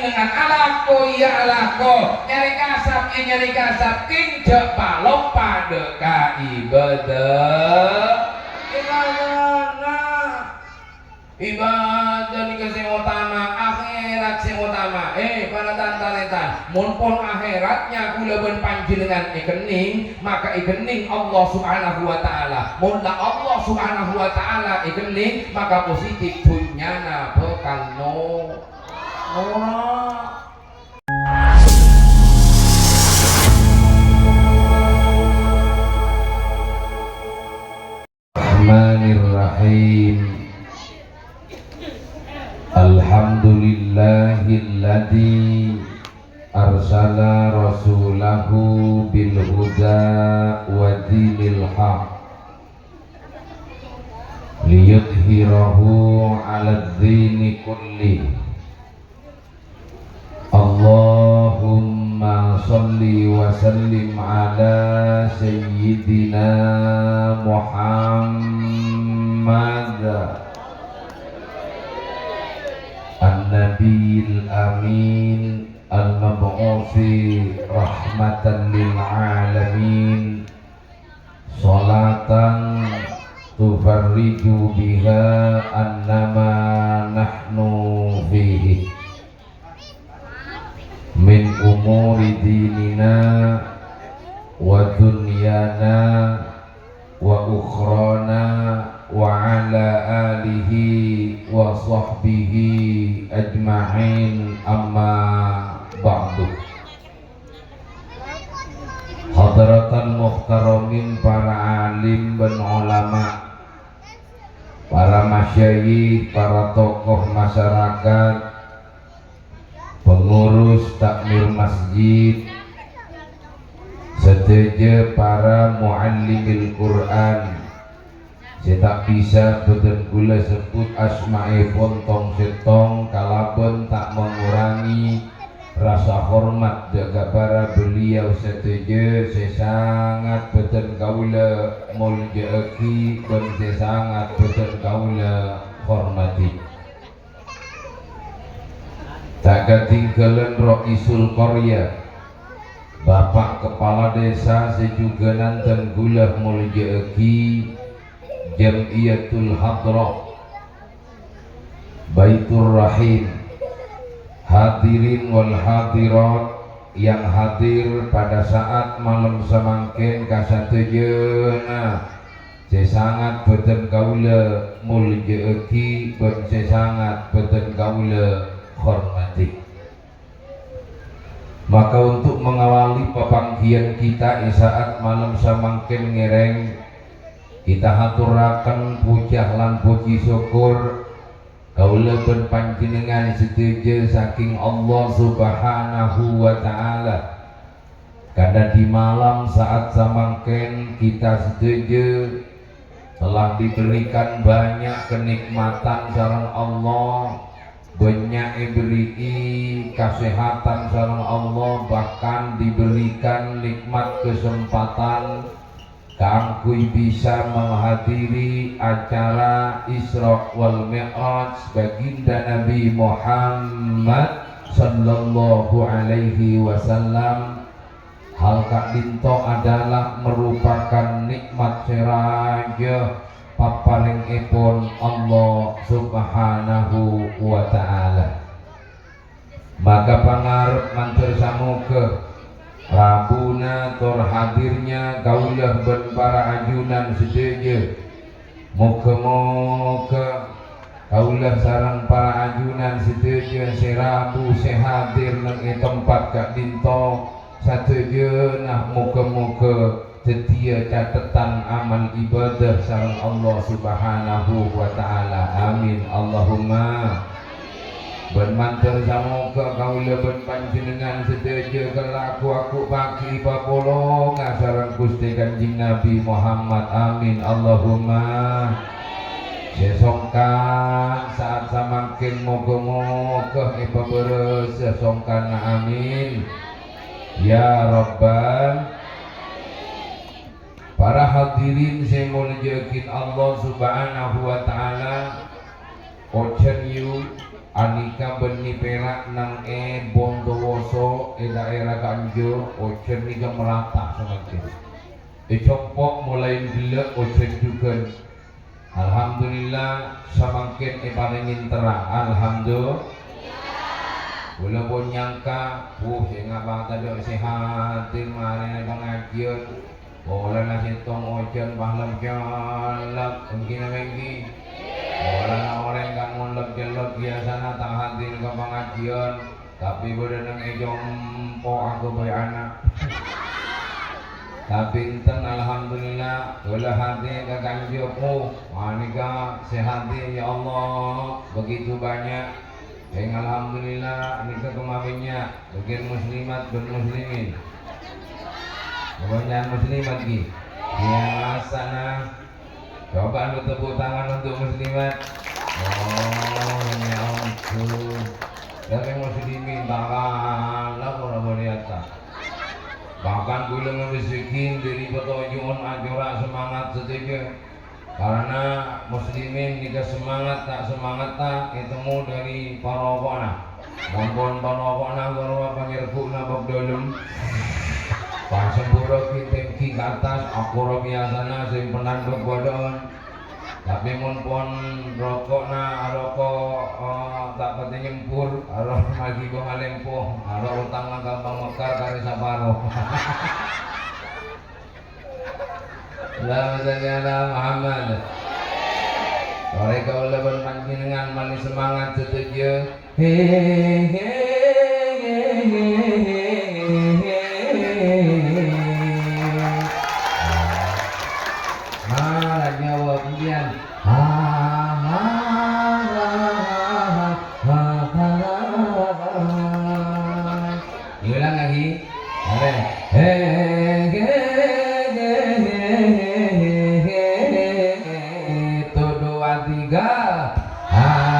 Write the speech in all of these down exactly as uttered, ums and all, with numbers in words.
Dengan alako, iyâ alako, nyarè kasap, iyâ nyarè kasap, kèng jhâ' palompa' dâ' ka ibâdâ. Ibâdâna. Ibâdâ nèka sè otama, akhèrat sè otama. Eh, para tan-tarètan, mon pon akhèratnya kaulâ bân panjhennengngan èkennèng, maka èkennèng Allah Subhanahu wa Ta'ala. Mon la Allah Subhanahu wa Ta'ala èkennèng, maka positif dhunnyana bhâkal no-, noro'. Bismillahirrahmanirrahim. Alhamdulillahilladzi arsala rasulahu bil huda wa dinil haq liyudhhirahu 'alad dini kullih. Allahumma shalli wa sallim ala sayyidina Muhammad an-nabiyil amin al-mab'usi rahmatan lil alamin. Sholatan tufarriju biha annama nahnu fihi min umuri dinina wa dunyana wa ukhrana wa ala alihi wa sahbihi ajma'in, amma ba'du. Hadratan muhtaramin, para alim bân ulama, para masyayikh, para tokoh masyarakat, pengurus takmir masjid, sadhâjâ para muallimil Qur'an, sè ta' bisa bhâdhân kaulâ sebbhut asmaèpon tong-settong kalabân ta' mangorangi rasa hormat dâ' ka para beliau sadhâjâ sè sangat bhâdhân kaulâ molja'aghi bân sè sangat bhâdhân kaulâ hormadhi. Ta' katèngghâlân Raisul Qarya, Bapak Kepala Desa sè jhughân bhâdhân kaulâ molja'aghi, Jam'iyatul Hadrah, Baitur Rahim, hadirin wal hadirat yang hadir pada saat malam samangkèn kasadhâjâna. Sè sangat bhâdhân kaulâ molja'aghi bân sè sangat bhâdhân kaulâ hormadhi. Maka untuk mengawali papangghiyân kita è sa'at malem samangkèn ngèrèng, kita aturaken pojâ lan pojhi sokkor kaulâ bân panjhennengngan sadhâjâ sakèng Allah Subhanahu wa Ta'ala. Karena di malam saat samangkèn kita sadhâjâ telah diberikan banyak kenikmatan sareng Allah, bânnya' èberri'i kasehatan sareng Allah, bahkan diberikan nikmat kesempatan kaangghuy bisa menghadiri acara Isra wal Mi'raj Baginda Nabi Muhammad sallallahu alaihi wasallam. Hal ka'dinto adalah merupakan nikmat sè rajâ paparèngèpon Allah Subhanahu wa Ta'ala. Maka pangarep mandhâr samogâ rabuna tor hadirnya kaulâ bân para ajunan sadhâjâ. Mogâ-mogâ kaulâ sareng para ajunan sadhâjâ sè rabu sè hadir neng è tempat ka'dinto, sadhâjâna mogâ-mogâ dhâddhiyâ cathetan amal ibadah sareng Allah Subhanahu wa Ta'ala. Amin, Allahumma. Bân mandhâr samogâ kaulâ bân panjhennengngan sadhâjâ ghellâ' ghu-, aghu paghi èpapolonga sareng Ghustè Kanjeng Nabi Muhammad. Amin, Allahumma. Sè songkan saat samangkèn mogâ-mogâ èpabârâs sè songkanna. Amin, ya Rabbal. Para hadirin sè èmoljâ'aghi Allah Subhanahu wa Ta'ala, ojhân yu, Anèka bânnè pèra' nang è Bondowoso, è dhaèra Ganjo, ojhân nèka marata samangkèn. È Compo' molaè ghellâ' ojhân jhughân. Alhamdulillah, samangkèn èparèngè terrang. Alhamdulillah. Kaulâ pon nyangka, wuh, sènga' bâ' tadâ' sè hadir marèna pangajiân. Polana sèttong ojhân pas lep-cellep, èngghi napa èngghi? Polana orèng kan mon lep-cellep biyasana ta' hadir ka pangajiân, tapè bâdâ neng è Compo' aghâbây ana'. Tapè enten, alhamdulillah, kaulâ hadir ka Ganjo. Panèka sè hadir, ya Allah, begitu banyak. Sèng alhamdulillah, nèka kemma bânnya', bâgiyân muslimat bân muslimin. Kabânnya'an muslimat, ghi. Biyasana. Coba lu tepuk tangan untuk muslimat. Oh, ya ampun. Dâri muslimin, ta' kala para pendeta. Bahkan kaulâ ngabâs zikir dâri patoju'an ajhurâ' semangat sadhâjâ. Karana muslimin nèka semangat ta' semangatta ètemmo dâri paroko'na. Mon pon paroko'na ghârowa panyerbu'na bâk dâlem. Pas sempurra ghi' tèngghi ka attas, akorra biyasana simpenan bâk bâdâ'ân. Tapè mon pon roko'na aroko', eh, ta' patè nyempur, aro maghi bâ' malempo, aro otangnga ghâmpang mekar karè saparo. Allahumma shalli ala Muhammad. Torè kaulâ bân panjhennengngan malè semangat sadhâjâ. Mara nyawa bhâdhân. Diulang lagi. Mari. Satu, dua, tiga. Allahumma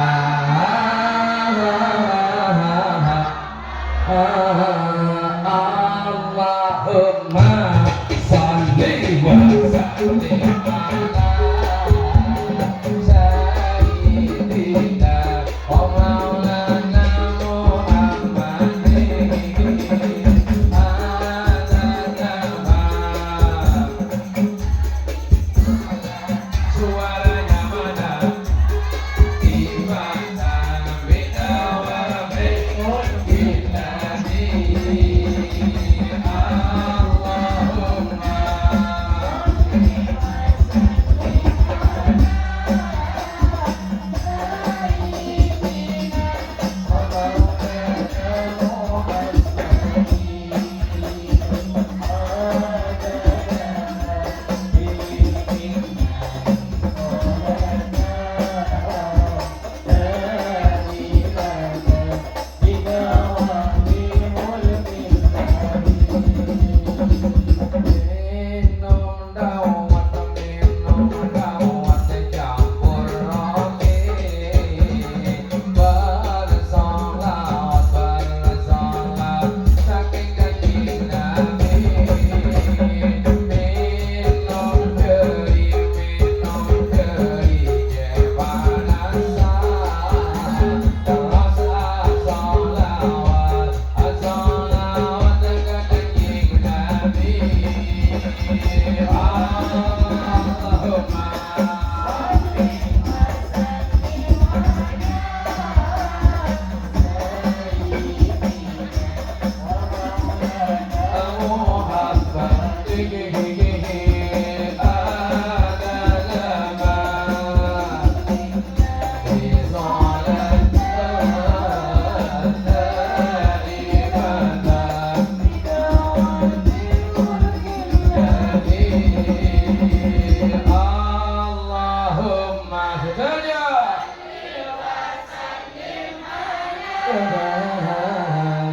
shalli wa sallim ala sayyidina Allahumma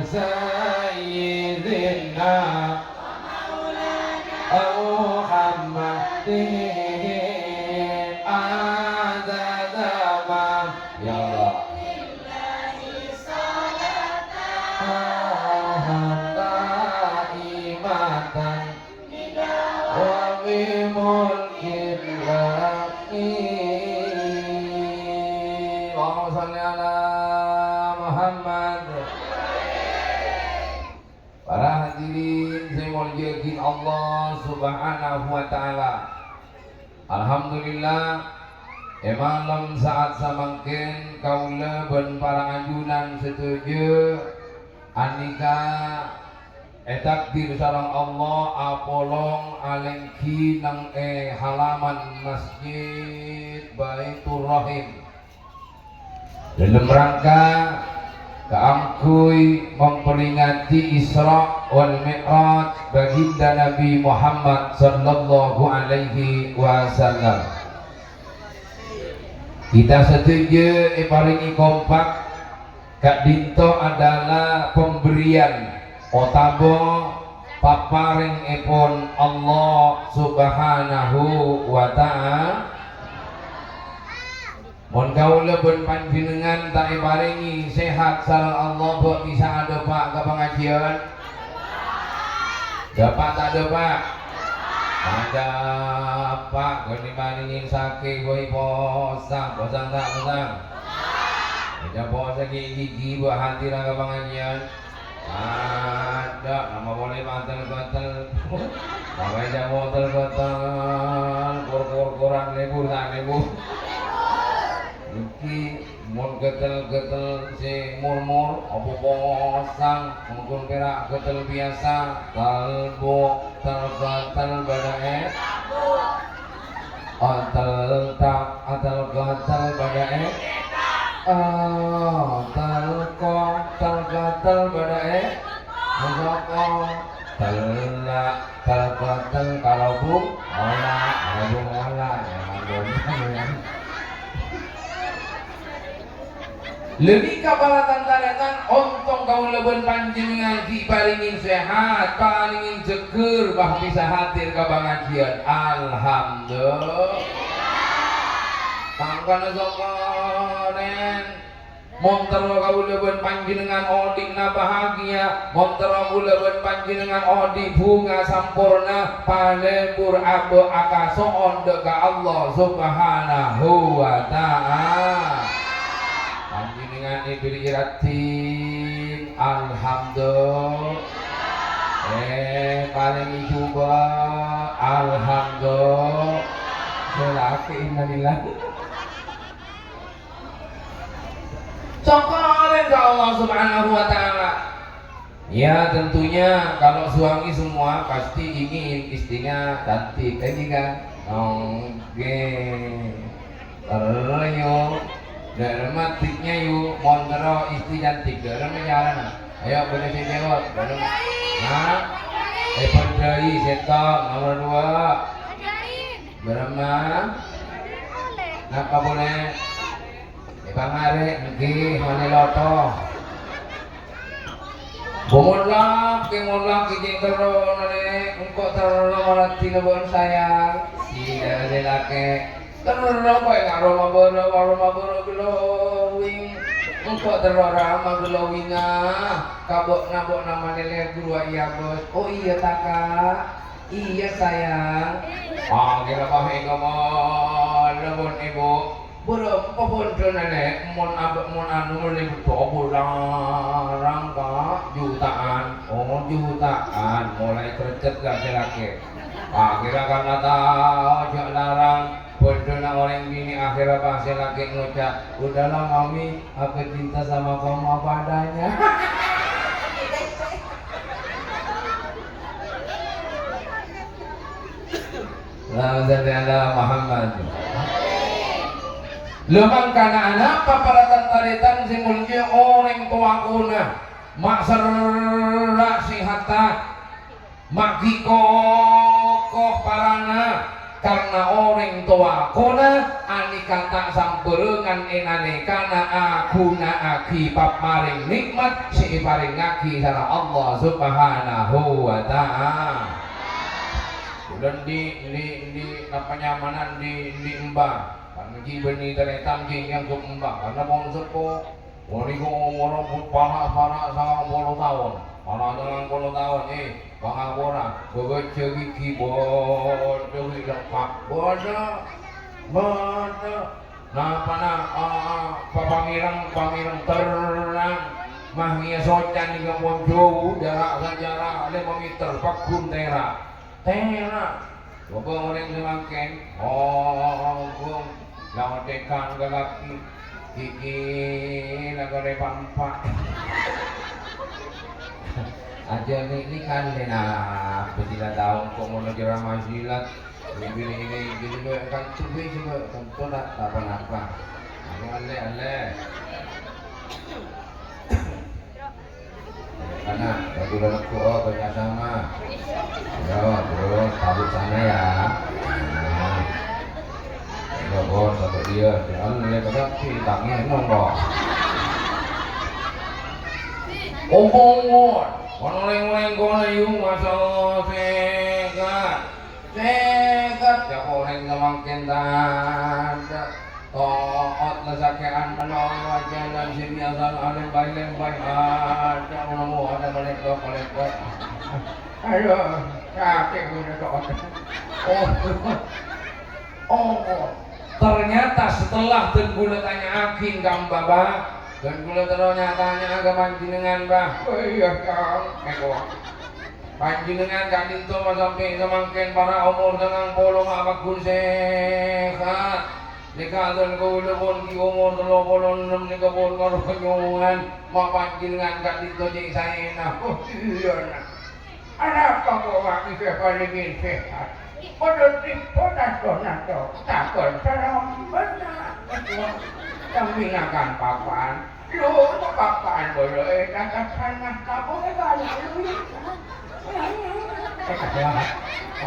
shalli ala sayyidina Muhammadin adada ma. Ya Allah. Allahumma shalli ala Para hadirin sè èmoljâ'aghi Allah Subhanahu wa Ta'ala. Alhamdulillah, è malem sa'at samangkèn kaulâ bân para ajunan sadhâjâ anèka ètakdir sareng Allah apolong alèngghi neng è halaman Masjid Baiturrahim. Dalam rangka kaangghuy memperingati Isra wal Mi'raj Baginda Nabi Muhammad sallallahu alaihi wasallam. Kita sadhâjâ èparèngè kompak, ka'dinto adalah pemberian otabâ paparèngngèpon Allah Subhanahu wa Ta'ala. Mon kaulâ bân panjhennengngan ta' èparèngè sehat sareng Allah, bâ' bisa adâpa' ka pangajiân? Dâpa' ta' dâpa'? Adâpa', ghâni marèngè sakè' bhâi posang, posang ta' posang? Èca' posang ghi'-ghi' bâ' hadir ka pangajiân. Adâ', nama polè patel-patel. Apa èca' patel-patel? Kur-kur-kuran lebur ta' lebur? Èngghi, mon ghâtel-ghâtel sè mor-mor, apa posang, mongkon pèra' ghâtel biyasa, talbo, tel-ghâtel bâdâ è, otel-ta', atel-ghâtel bâdâ è, oh, telko, tel-ghâtel bâdâ è, soko, tella', tel-ghâtel kalobung, ola', kalobung ola', ya, ampon. Lè nèka para tan-tarètan, ontong kaulâ bân panjhennengngan ghi' parèngè sehat, parèngè jhâghâr, bâ' bisa hadir ka pangajiân. Alhamdulillah. Mangkana sokkorèn. Mon terro kaulâ bân panjhennengngan odi' na bahagia, mon terro kaulâ bân panjhennengngan odi' bhunga samporna, palebur abâ' akaso'on dâ' ka Allah Subhanahu wa Ta'ala. Panjhennengngan èbèrri'i raddhin, alhamdulillah. Eh, parèngè jhubâ', alhamdulillah. Sè lakè' innalillah. Sokkorè ka Allah Subhanahu wa Ta'ala. Ya, tentunya kalau suami semua pasti ingin istrinya cantik, kan, kan? Oke. Terro, yu. Dâ'remma diknya, yu. Mon terro istri cantik, dâ'remma carana. Ayo, bâdâ sè jawab. Bâdâ. Hah? Eh, bâdâi, sèttong, nomor dua. Bârâmma? Napa polè? Èpangarè', èngghi, malè loto. Bâ' mon lakè, mon lakè jhâ' terro, Nè', engko' terro maraddhina bân sayang. Sè lakè. Terro koè nga' roma bârâ', roma bârâ' glowing. Engko' terro rama glowinga. Ka bâ'na, bâ'na malè lebur wa iyâ, Bos. Oh, iyâ, ta', Ka'? Iyâ, sayang. Akhèrra pas èkamalè, bân Èbhu. Bârâmpa bhândhâna, Nè'? Mon ab-, mon anu, mon Èbhu, bârâmpa larang, Ka'? Jutaan. Oh, jutaan. Molaè kercet, Ka', sè lakè. Akhèrra karna tao jhâ' larang, bhândhâna orèng binè', akhèrra pas sè lakè ngoca', "Udahlah, Mami, aku cinta sama kamu apa adanya." Allahumma shalli ala Muhammad. Lho, mangkana anapa para tan-tarètan sè molja, orèng towa kona ma' serra' sèhatta, ma' ghi' koko parana, karna orèng towa kona anèka ta' sambhârângan è nanèkana aghuna'aghi paparèng nè'mat sè èparèngaghi sareng Allah Subhanahu wa Ta'ala. Kaulâ ndi', ndi', ndi', napa nyamana ndi', ndi', Mbah? Karna ghi' bânnè tarètan ghi' nganggep Mbah, karna pon seppo. Ghânèka omorra bu-, para'-para' sangang polo taon. Para' sangang polo taon, eh, pangapora, bâbâjâ ghigghi bâdâ ghi' lekka'. Bâdâ, bâdâ. Napana, ah, ah, pa-, pamèreng, pamèreng terrang. Mah ngèya socan nèka pon jhâu, jhârâ' sajhârâ' lèma mèter, pagghun tèra'. Tèra'. Coba orèng samangkèn, oh, ghung, la otekan ka kaki, gigi la karè pampa'. Ajâ nèk-nèkan lè napa sila taon kok ngono ceramah silat. Ini, ini, ini, ini, kan tuh, ini, coba, contoh, tak, tak apa-apa. Ini, ale, ale. Karena lagu lagu, oh, banyak sama. Ya, terus tabut sana ya. Nah. Ya, bos, sampai dia, dia ale, tapi tangi nongko. Ompong, bos. Kono leng-leng kono, yu, masalah sekat. Sèngkat, ya, orèng samangkèn tadâ'. To'ot la sakè'an mennong wajâna sè biyasa alèmbay-lèmbay. Adâ' mono-mono adâ' malèkot-malèkot. Ayo, sakè' ghulâ to'ot. Oh. Oh. Ternyata setelah dân ghulâ tanya'aghi ka Mbah, Bah, dân ghulâ terro nya-, tanya'a ka panjhennengngan, Bah. Oh, iyâ, Cong. Èko. Panjhennengngan ka'dinto masampè' samangkèn para' omor sangang polo ma' pagghun sehat. Nèka dân kaulâ pon ghi' omor tello polo ennem nèka pon karonyowan. Ma' panjhennengngan ka'dinto cè' saèna. Oh, iyâ, Na'. Arapa kok wa' bisa parèngè sehat? Padâ tipo nato-nato. Takon sareng bânna'. Sampèyan papan. Lu, papa'an bolo, eh, katakan mas kamu, eh, balik lu, ya. Eh, kata,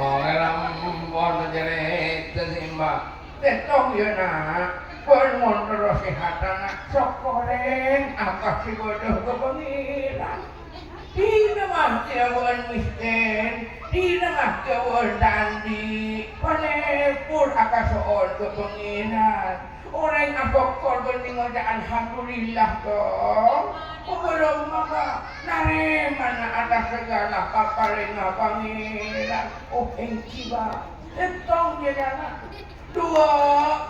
oh, dalam pon cerita sih, Mbak. Tetong, ya, Nak. Pon mon terus sehatan, Nak. Sokoreng, apa sih bodoh ke pengiran? Dina mah kèyawan mèskèn, dina mah kèyawan ta' andi', panèpor akaso'on ka Pangèran. Orèng asokkor bhândhi ngoca' alhamdulillah, Cong. Pabâlâmma, Bâ, narèmana atas segala paparèngnga Pangèran. Oh, èngghi, Bâ. Sèttong jârèya, Bâ. Duwâ',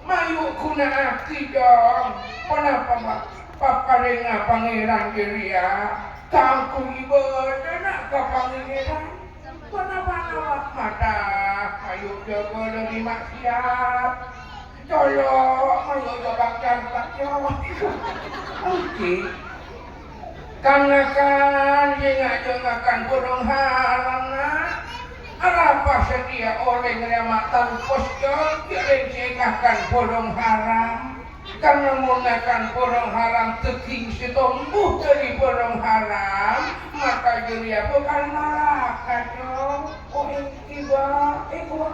mayu' ghuna'aghi, Cong. Ponapa, Bâ? Paparèngnga Pangèran jârèya kaangghuy ibâdâna ka Pangèran. Ponapa, Bâ? Mata, mayu' jâgâ dâri ma'siyat. Colo', mayu' jâgâ bâkal, Cong. Èngghi. Kan-ngakan, sè ngajhâk ngakan bhurung haram, Na'. Arapa satèya orèng rèya ma' talpos, Cong, jhâ' rèng sè ngakan bhurung haram? Karna mon ngakan bhurung haram, dhâging sè tombu dâri bhurung haram, maka jârèya bhâkal naraka, Cong. Oh, èngghi, Bâ. Èngghi, Bâ.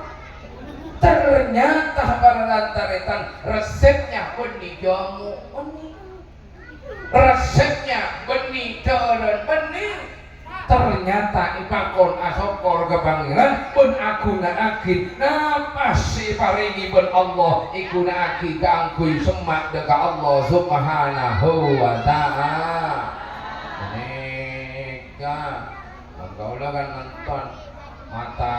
Ternyata para tan-tarètan, resepnya bânnè jhâmo', bânnè. Resepnya bânnè, dârân bânnè. Ternyata èpakon asokkor ka Pangèran bân aghuna'aghi napas sè èparèngè bân Allah, èghuna'aghi kaangghuy semma' dâ' ka Allah Subhanahu wa Ta'ala. Ghânèka, bân kaulâ kan nonton, mata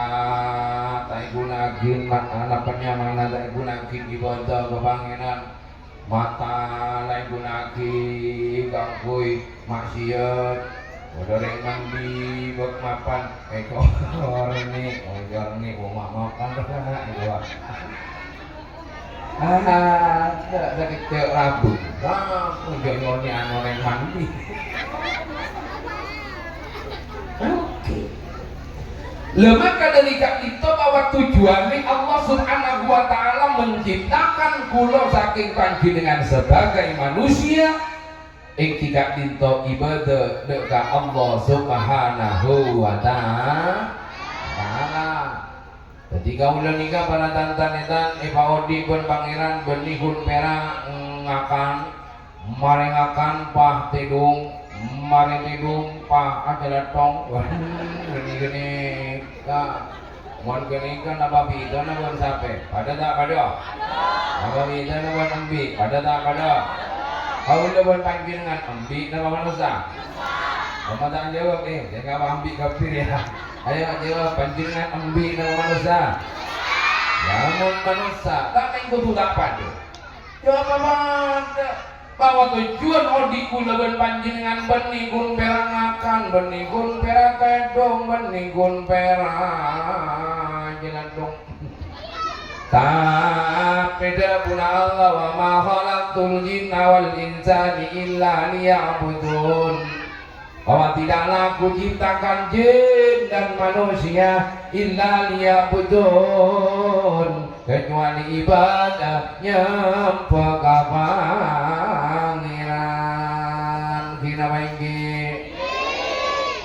ta' èghuna'aghi, ma-, ana panyamana ta' èghuna'aghi ibâdâ ka Pangèran. Mata la èghuna'aghi kaangghuy ma'siyat. Padâ rèng mandi bâk mapan. Eh, korne, oh, korne, oh, ma-, mapan, eh, wah. Ah, ta', ta' kècè' rabu. Rabu, jâ' nyolè'an orèng mandi. Oke. Lah, maka dâri ka'dinto bahwa tujuannya Allah Subhanahu wa Ta'ala menciptakan kaulâ sakèng panjhennengngan sebagai manusia, èngghi ka'dinto ibâdâ dâ' ka Allah Subhanahu wa Ta'ala. Dhâddhi kaulâ nèka para tan-tarètan èpaodi' bân Pangèran bânnè ghun pèra' ngakan. Marè ngakan, pas tèdung, marè tèdung, pas ajhâlâthong. Ghânèka. Mon ghânèka napa bhidhâna bân sapè? Padâ ta' padâ? Napa bhidhâna bân embi'? Padâ ta' padâ? Kaulâ bân panjhennengngan embi' napa manossa? Omma ta' jâwâb, eh, jâ' ngapa embi' kabbhi, ya. Ayo, jâwâb, panjhennengngan embi' napa manossa? Lamon manossa, ta' mèng kodhu ta' padâ. Jâwâb apa? Bahwa tojjhuwân odi' kaulâ bân panjhennengngan bânnè ghun pèra' ngakan, bânnè ghun pèra' tèdhung, bânnè ghun pèra' jhâlândhung. Tapè dhâbuna Allah, "Wa ma khalaqtul jinna wal insa illa liya'budun." Bahwa tidaklah Aku ciptakan jin dan manusia illa liya'budun, kecuali ibadah nyembah ka Pangèran. Ghina bhâi ènggi.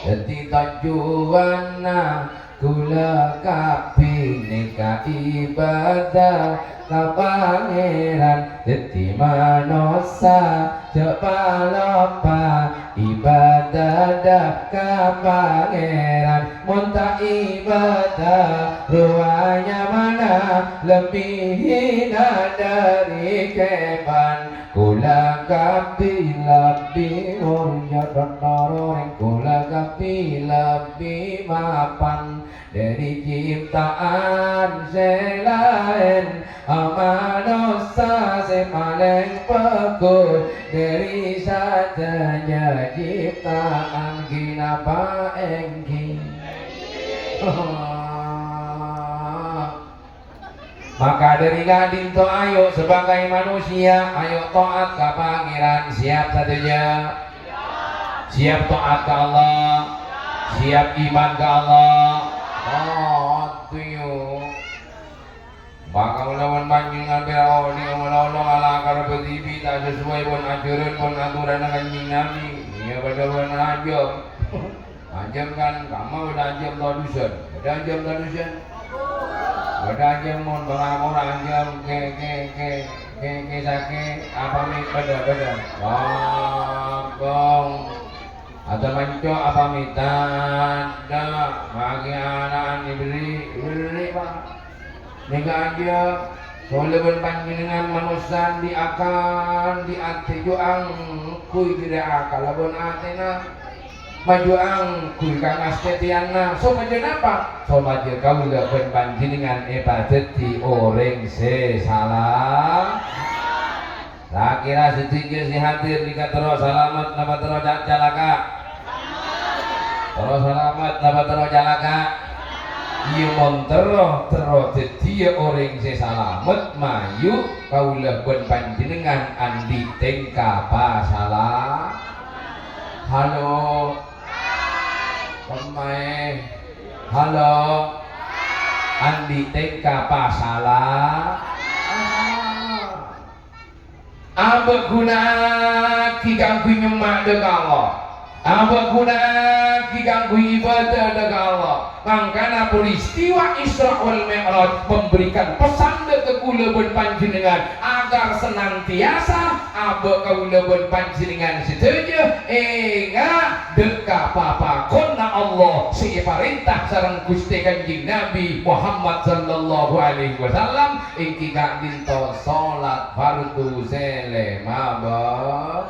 Dhâddhi tojjhuwânna kaulâ kabbhi nèka ibadah ka Pangèran. Dhâddhi manossa jhâ' paloppa ibadah ka Pangèran. Mon ta' ibadah, rowa nyamana lebbi hina dhâri kèban. Kaulâ kabbhi lebbi morjâ dhâtoro rèng, kaulâ kabbhi lebbi mapan dhâri ciptaan sè laèn. Manossa sè palèng bhâghus dhâri sadhâjâ ciptaan. Ghina bhâi ènggi. Maka dhâri ka'dinto ayo sebagai manusia, ayo taat ka Pangèran. Siap sadhâjâ? Siap taat ka Allah? Siap iman ka Allah? Aduh. Bâ' kaulâ bân panjhennengngan pèra' odi' malolo alakar bâdibi' ta' sasuai bân ajhârân bân aturanna Kanjeng Nabi. Iyâ, padâ bân ajâm. Ajâm kan kamma bâdâ ajâm todusân. Bâdâ ajâm todusân? Bâdâ ajâm mon bângakora ajâm ke, ke, ke, ke, ke sake, apa mi-, bâdâ, bâdâ. Bâkong. Atau manco apa mi-, tadâ'. Magi ana'an èberri', èberri', Pak. Nèka ajâm, kaulâ bân panjhennengngan manossa andi' akal, andi' atè, jhuwâ angghuy jârèya akalla bân atèna. Majhuwâ angghuy kangastètèyanna. Sopajâ napa? Sopajâ kaulâ bân panjhennengngan èpadhâddhi orèng sè sala. Ra-kèra sadhâjâ sè hadir nèka terro salamet napa terro ca-, calaka'? Terro salamet napa terro calaka'? Iyâ, mon terro, terro dhâddhiyâ orèng sè salamet, mayu kaulâ bân panjhennengngan andi' tèngka pasala-, Halo. Kemmaè. Halo. Andi' tèngka pasala-, Abâ' ghuna'aghi kaangghuy nyemma' dâ' ka Allah. Abâ' ghuna'aghi kaangghuy ibâdâ dâ' ka Allah. Mangkana peristiwa Isra wal Mi'raj memberikan pesan dâ' ka kaulâ bân panjhennengngan agar senantiasa abâ' kaulâ bân panjhennengngan sadhâjâ enga' dâ' ka papakonna Allah sè èparènta sareng Ghustè Kanjeng Nabi Muhammad sallallahu alaihi wasallam, èngghi ka'dinto salat fardu sè lèma bâ-,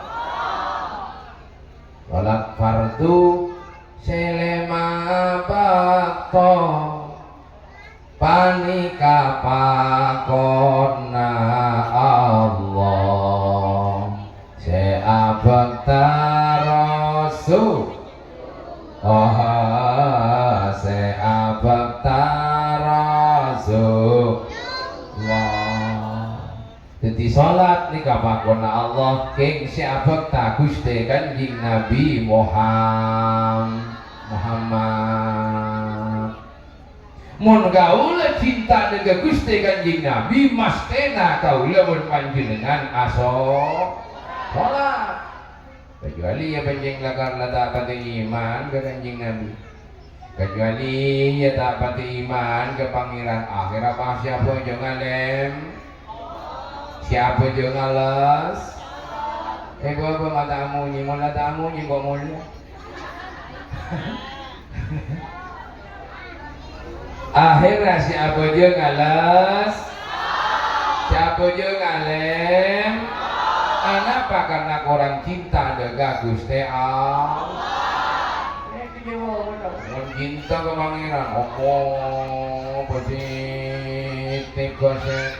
salat fardu sè lèma bâkto. Panèka pakonna Allah sè abhâkta Rasul. Oh, sè abhâkta Rasulullah. Dhâddhi, salat nèka pakonna Allah, kèng sè abhâkta Ghustè Kanjeng Nabi Muham-, Muhammad. Mon kaulâ cinta dâ' ka Ghustè Kanjeng Nabi, masthèna kaulâ bân panjhennengngan aso-, salat. Kecuali iyâ panjhennengngan lakar la ta' patè iman ka Kanjeng Nabi. Kecuali iyâ ta' patè iman ka Pangèran. Akhèrra pas sè abhâjâng alèm, sè abhâjâng alès. Eh, bâ-, bâ-, ma' ta' amonyè, mon la ta' amonyè kok molja. Akhèrra sè abhâjâng alès, sè abhâjâng alèm. Anapa? Karena korang cinta dâ' ka Ghustè Allah. Mon cinta ka Pangèran, apa positif, gosip.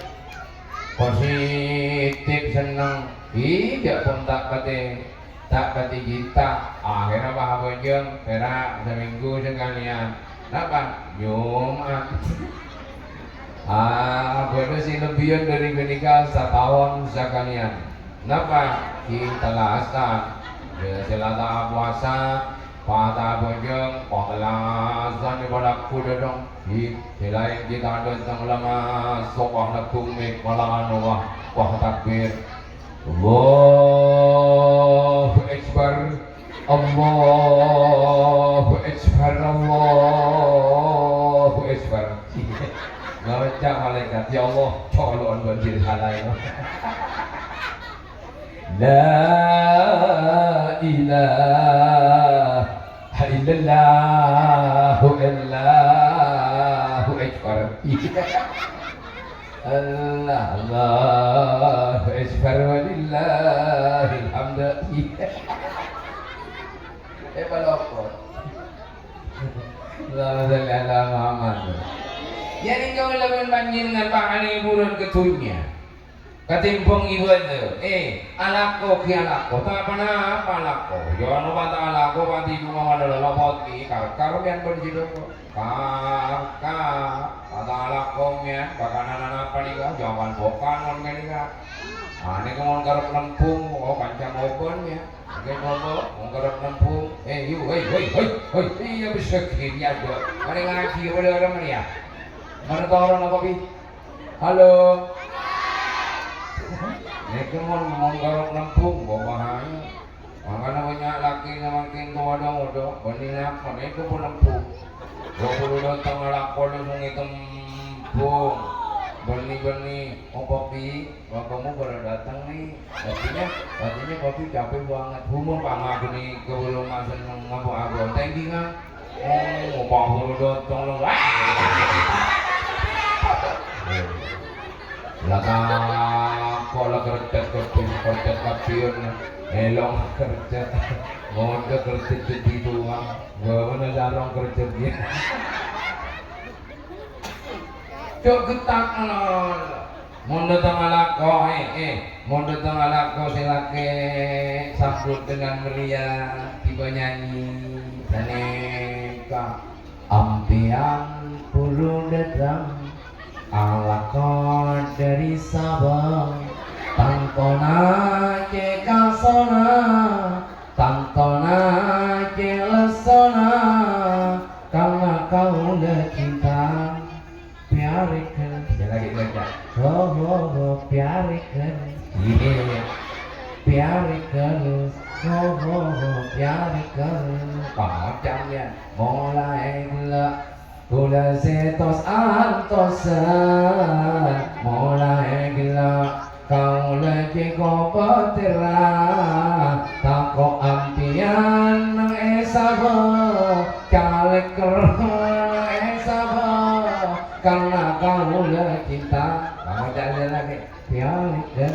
Positif, seneng. Iyâ, pon ta' patè, ta' patè cinta. Akhèrra pas abhâjâng, pèra' samènggu sakalèyan. Napa? Nyoma'an. Ah, bâdâ sè lebbiyân dâri ghânèka, sataon sakalèyan. Napa? Ghi' tellasan. Yâ, sè la ta' apowasa, pas abhâjâng, pas tellasan èpalaku dâteng. Ghi', sè laèn ghi' ta' dâteng la maso', pas nebbhung mè' malahan, wah, wah, takbir. Allahu Akbar. Allahu Akbar. Allahu Akbar. Ngoca' malaèkat, "Ya Allah, colo'an banjir halai." La ilaha illallah, Allahu Akbar. Allah, Allahu Akbar, walillahil hamd. Eh, palopot. Allahumma shalli ala Muhammad. Jadi, kaulâ bân panjhennengan, Pak, anè buruan ka dhunnya. Katimbhâng ibâdâ, eh, alako ghi' alako, ta' ponapa alako. Yâ, anu, ta' alako, pati bunga malolo lopot, eh, kar-kar mèyan bân jidoko. Kar-kar, ta' alako mèyan, bakanan apa nèka, jaman bokan mon kènèka. Ah, nèka mon karep nembhung, oh, kanca mobân, yâ. Ngghi, monggo, mon karep nembhung. Eh, yu, hei, hei, hei, hei. Iyâ, bisa ghi, yâ, Dok. Mari ngajhi, boleh orang mari, yâ. Mari toro' napa, Bi? Halo. Nèka mon, mon karep nembhung, kok bahaya. Mangkana bânnya' lakè samangkèn towa dong-odong, bânnè napa, nèka pon nembhung. Dua puluh dâteng alako langsung ètembhung. Bânnè-bânnè, apa, Bi? Bapakmu baru datang, nih. Artinya, artinya papi capek banget. Umur pama gini, kebelum seneng ngapa abon. Thank you, Kang. Oh, bapak baru datang, loh. Wah! Lah, kok lah kerja, kerja, kerja, kerja, elong kerja. Ngonde kerja jadi tuang. Gua mana jarang kerja dia. Cok getak nol. Mon dâteng alako, eh, eh, mon dâteng alako sè lakè sambut dengan meriah, tiba nyanyi. Ghânèka, "Ampèyan buru dâteng, alako dâri Sabang, tantona cè' kasona, tantona cè' lessona, karna kaulâ cinta." Pèyarèghân. Sekali lagi, baca. Ho, ho, ho, pèyarèghân. Iya. Pèyarèghân. Ho, ho, ho, pèyarèghân. Pacang, yâ. Molaè ghellâ'. Kaulâ sètos antosan. Molaè ghellâ'. Kaulâ cè' kobâtèra, tako' ampèyan neng è Sabang, calèker neng è Sabang, karna kaulâ cinta. Kamu ca'na lagi, pèyarèghân.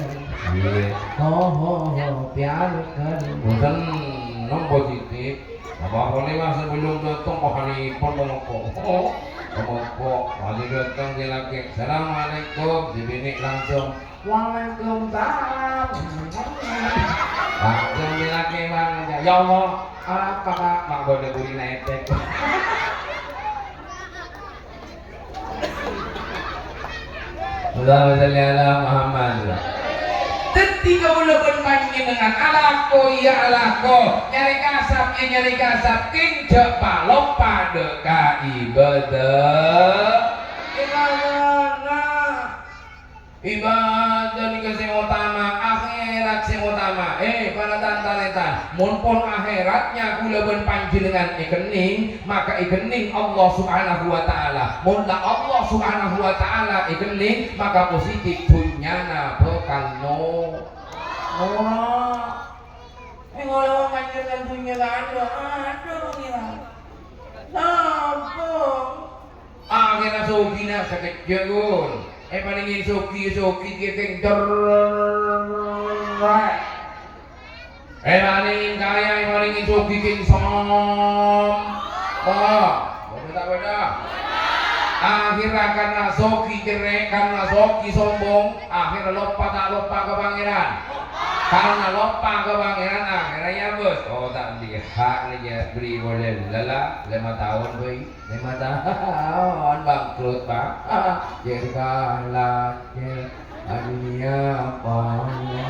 Iya. Ho, ho, ho, pèyarèghân. Mboten, nong positif. Apa-apa nih, Mas, sebelum datang, wah, ini pon tomoko. Oh, tomoko. Masih datang di lagi. "Assalamualaikum." Di bini langsung. Waalaikumsalam. Langsung dilakè, Bang, aja. "Ya Allah, apa, Kak?" Mak bodo buri netek. Allahumma shalli ala Muhammad. Dhâddhi kaulâ bân panjhennengan alako, iyâ alako, nyarè kasap, iyâ nyarè kasap, kèng jhâ' paloppa dâ' ka ibâdâ. Ibâdâna. Ibâdâ nèka sè otama, akhèrat sè otama. Eh, para tan-tarètan, mon pon akhèratnya kaulâ bân panjhennengan èkennèng, maka èkennèng Allah Subhanahu wa Ta'ala. Mon la Allah Subhanahu wa Ta'ala èkennèng, maka positif dhunnyana bhâkal no-, noro'. Mèngolè panjhennengan dhunnya kandhâ, adhu, Pangèran. Napa? Akhèrra sogina sakejjhâ', Gun. Èparèngè sogi, sogi kèng cerrèt. Èparèngè kaya, èparèngè sogi kèng sombong. Bâdâ ta' bâdâ? Akhèrra karna sogi cerrèt, karna sogi sombong, akhèrra loppa ta' loppa ka Pangèran? Karena loppa ka Pangèran, akhèrra nyabâs. Oh, ta' andi' hak nèka, bâri' polè lala, lèma taon, bhâi. Lèma taon, bangkrut, Pak. Jâ' kala, jâ'. Adunnya polè,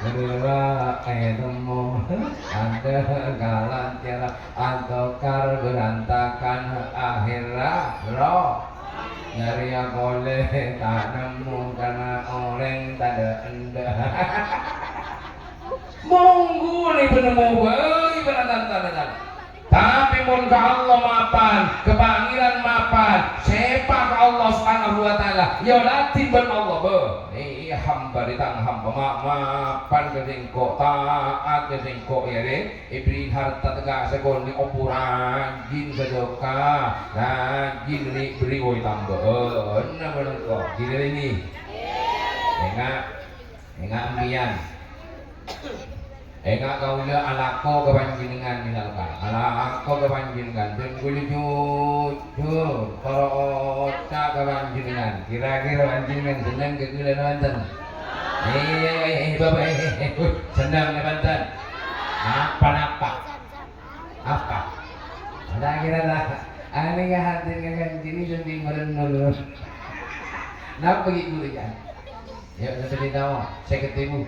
bâdâ ètemmo, adâ' kalancaran, atokar berantakan, akhèrra, ro. Nyarèya polè ta' nemmo, karna orèng tadâ' endâ'. Mongghu nè bân nemmo bhâi bân tan-, tan-, tan-, tan. Tapè mon ka Allah mapan, ka Pangèran mapan, sèpa ka Allah Subhanahu wa Ta'ala, ya ladhin bân Allah, bâh. Nè, hamba dâteng hamba, ma-, mapan ka sèngko', ta'at ka sèngko', ya, rè. Èbèrri' harta tèka sakonè', opo rajin sadâkah, rajin nè bèrri', woi, tambâ'âna bân engko'. Ghi nè, rè, nè. Enga'. Enga' empèyan. Enga' kaulâ alako ka panjhennengngan, misalkan. Alako ka panjhennengngan. Bân kaulâ jujur, toro' oca' ka panjhennengngan. Kira-kira panjhennengngan senneng ka kaulâ napa bhunten? Eh, eh, eh, Bapak, eh, eh, eh, eh, senneng napa bhunten? Napa-napa? Apa? Anta kira lah. Anè ka hadir ka Kanjeng Nabi sambi merenung. Napa ghi' guru, ya? Ya, sambi taon. Sèket ribu.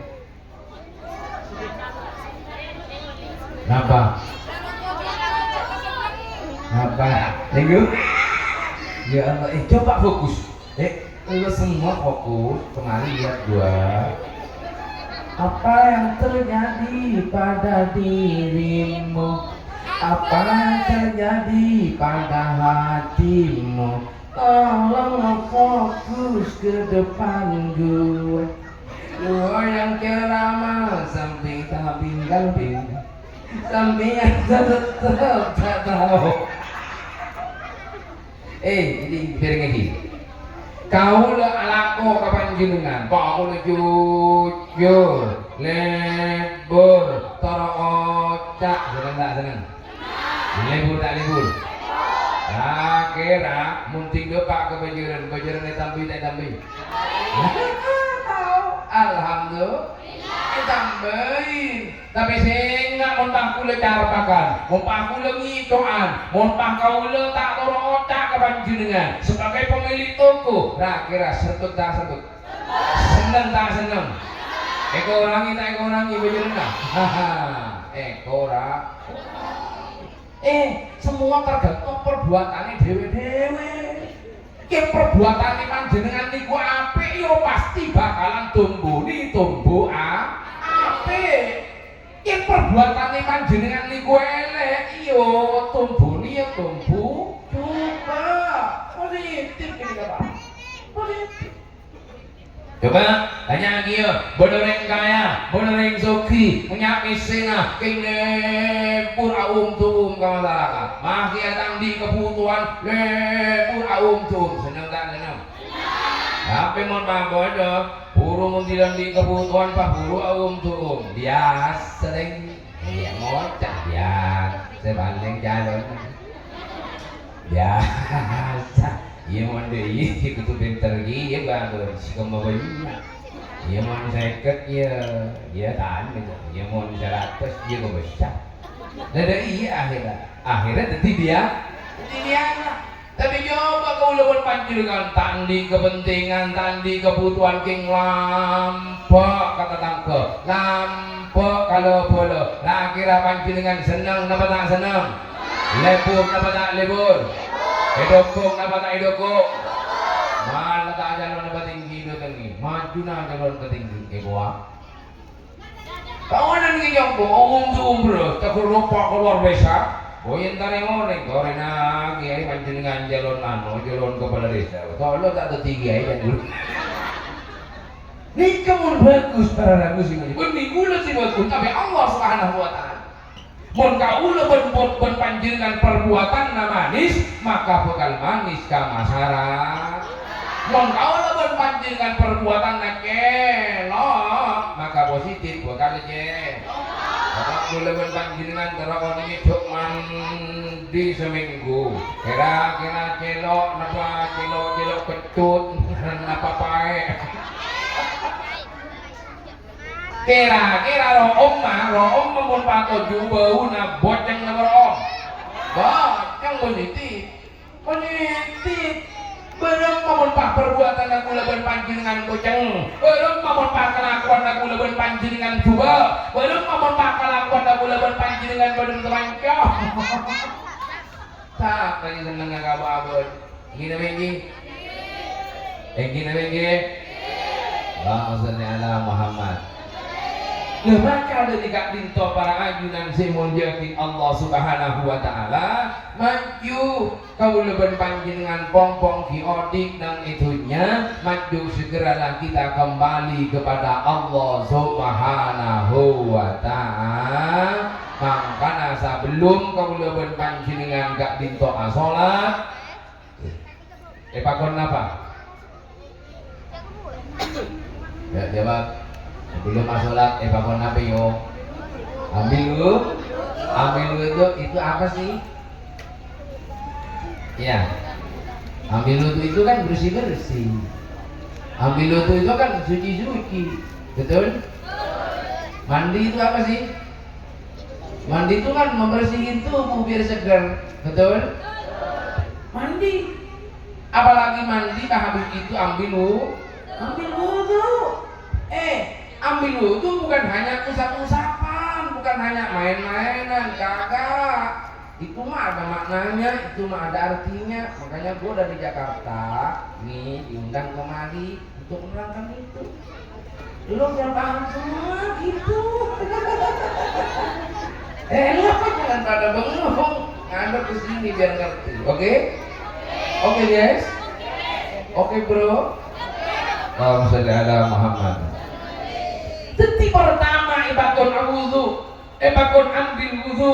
Napa? Napa? Minggu? Ya Allah, eh, coba fokus. Eh, lu semua fokus, kembali lihat gua. Apa yang terjadi pada dirimu? Apa yang terjadi pada hatimu? Tolong fokus ke depan gua. Gua yang ceramah sampai tak pinggal-pinggal. Sampai yang tetap tak tahu. Eh, jadi berengedi. Kaulâ alako ka panjhennengngan, kaulâ jujur, lebur, toro' oca', senneng ta' senneng? Lebur ta' lebur? Ra kèra, mon dhing Bapak ka bâjârân, bâjârân ètambâi ta' ètambâi? Alhamdulillah, ètambâi. Tapè sènga' mon pas kaulâ carpakan, mon pas kaulâ ngèco'an, mon pas kaulâ ta' toro' oca' ka panjhennengngan, sebagai pemilik toko, ra kèra sèrbhek ta' sèrbhek? Senneng ta' senneng? Èkorangè ta' èkorangè bâjârânna? Haha, èkora-, Eh, semua tergantung perbuatannya dewe-dewe. Yen perbuatannya panjenengan niku apik, yo pasti bakalan tombone tombo a-, apik. Yen perbuatannya panjenengan niku elek, yo tombone ya tombo coba. Positif ini, Pak. Positif. Coba tanya lagi ya, bâdâ orèng kaya, bâdâ orèng soghi, punya mèssèna, kèng lebur aum-tuum ka masyarakat. Ma'lè ta' andi' kabhutowan, lebur aum-tuum. Senneng ta' senneng? Tapè mon pas bâdâ, buru mon dilandi kabhutowan, pas buru aum-tuum. Biyasa, Lèng. Iyâ, ngoca' biyasa, palèng calon. Biyasa. Iyâ, mon dâ' iyâ, kodhu pènter ghi, iyâ, bagus. Kemma bânnya'. Iyâ, mon sèket, iyâ, iyâ, tahan, gitu. Iyâ, mon saratos, iyâ, kobâsa. Lah, dâ' iyâ, akhirnya. Akhirnya, dâddhi biya-, dâddhi biyasa. Tapè coba kaulâ bân panjenengan ta' andi' kapentingan, ta' andi' kabhutowan kèng lambâ' ka tatangghâ, lambâ' ka la-bhâlâ. Ra-kèra panjenengan senneng napa ta' senneng? Lebur napa ta' lebur? Èdhukung napa ta' èdhukung? Mala ta' calon patinggi dâtengngè, majuna calon patinggi, èkowa. Kawanan ngenyong ko, umum tu umroh, tegur lupa keluar besa. Boyen tare moreng, korena kiai panjenengan calon anu, calon kepala desa. Tolo tak teti kiai kan dulu. Niki mun bagus para rabu sing ini. Pun niku lebih bagus, tapi Allah Subhanahu wa Ta'ala. Mon kaula bân, bân, bân panjenengan perbuatanna manis, maka bakal manis ka masyarakat. Mon kaula bân panjenengan perbuatanna cèlok, maka positif bakal cèlok. Bapak kaula bân panjenengan terro nèko mandi seminggu. Kira-kira cèlok napa cèlok-cèlok kecut napa paè? Kèra-kèra ro'omma, ro'omma mon patoju' bâuna boceng napa ro'om? Boceng, bânnè tèp. Bânnè tèp. Bârâmma mon pa-, parbuwâtanna kaulâ bân panjhennengngan boceng? Bârâmma mon pa-, kalakowanna kaulâ bân panjhennengngan jhubâ'? Bârâmma mon pa-, kalakowanna kaulâ bân panjhennengngan padâ sapanco? Ta' lagi sennengnga ka abâ-abâ. Èngghi napa èngghi? Èngghi napa èngghi? Allahumma shalli ala Muhammad. Nah, maka dhâri ka'dinto para ajunan sè èmoljâ'aghi Allah Subhanahu wa Ta'ala, maju kaulâ bân panjhennengngan pong-pong ghi' odi' neng è dhunnya, maju segeralah kita kembali kepada Allah Subhanahu wa Ta'ala. Mangkana sabellum kaulâ bân panjhennengngan ka'dinto asolat, èpakon napa? Ya, jawab. Sebelum asolat, èpakon napa, yo? Ambil wudu. Ambil wudu itu apa sih? Ya. Ambil wudu itu kan bersih-bersih. Ambil wudu itu kan suci-suci. Betul? Mandi itu apa sih? Mandi itu kan membersihin tubuh biar segar, betul? Mandi. Apalagi mandi, habis itu ambil wu-, ambil wudu. Eh, ambil wudu bukan hanya usap-usapan, bukan hanya main-mainan, kagak. Itu mah ada maknanya, itu mah ada artinya. Makanya gua dari Jakarta, nih, diundang kemari untuk menerangkan itu. Lo udah paham semua gitu. Eh, lo jangan pada bengong. Ngadep ke sini biar ngerti. Oke? Oke, guys? Oke, bro? Allahumma shalli ala Muhammad. Dhâddhi, pertama, èpakon wudu. Èpakon ambil wudu.